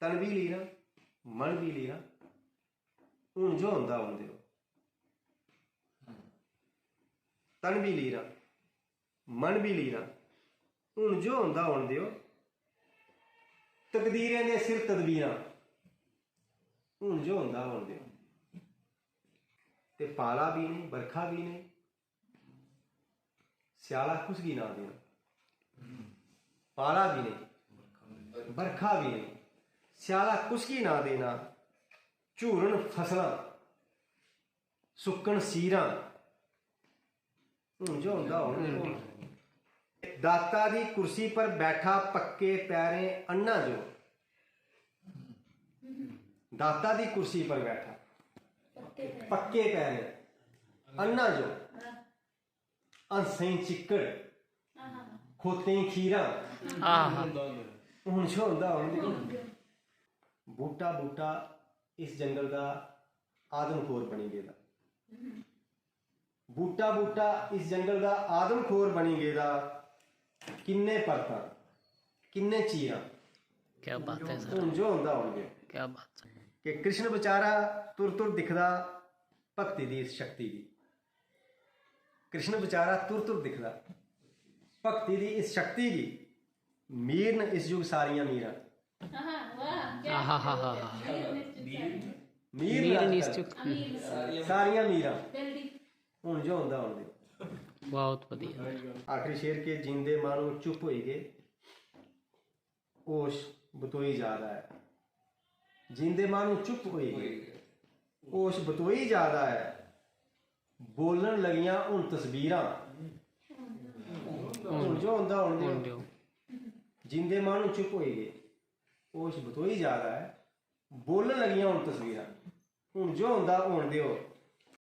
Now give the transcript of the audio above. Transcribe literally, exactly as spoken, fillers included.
तन बी लीरां, मन बी लीरां, हून जो होंदा होन देओ। तन बी लीरां, मन बी लीरां, हून जो होंदा होन देओ। तकदीरें दे सिर तदबीरां, हून जो होंदा होन देओ। ते पाला बी नेईं, बरखा बी नेईं, स्याला कुस गी नां देना? पाला बी नेईं, बरखा बी नेईं, स्याला कुस गी नां देना? झूरन फसलां, सुक्कन सीरां, हून जो होंदा होन। दाता दी कुर्सी पर बैठा, पक्के पैरें अन्ना जो। दाता दी कुर्सी पर बैठा, पक्के पैरें अन्ना जो। हंसें चिक्कड़, खोतें खीरा, आहा। हून जो होंदा होन। बूटा बूटा इस जंगल दा आदमखोर बनी गेदा। बूटा बूटा इस जंगल दा आदमखोर बनी गेदा। किन्ने परतां, किन्ने चीरां। क्या बात है सर। हून जो होंदा होन देओ। क्या बात है। कि कृष्ण बेचारा तुर तुर दिखदा भक्ति दी इस शक्ति गी। कृष्ण बेचारा तुर तुर दिखदा भक्ति दी इस शक्ति गी। मीर न इस युग सारियां मीरां। आहा हा हा हा। मीर मीर न न इस इस युग युग। सारियां मीरां। हून जो होंदा होन देओ। बहुत बढ़िया। आखिरी शेर के जींदे माह्नू चुप होई गे, होश बतोई जा दा ऐ। जींदे माह्नू चुप होई गे, होश बतोई जा दा ऐ। बोलन लगियां हून तस्वीरां। हून जो होंदा होन देओ। हून देओ। जींदे माह्नू चुप होई गे, होश बतोई जा दा ऐ। बोलन लगियां हून तस्वीरां। हून जो होंदा होन देओ।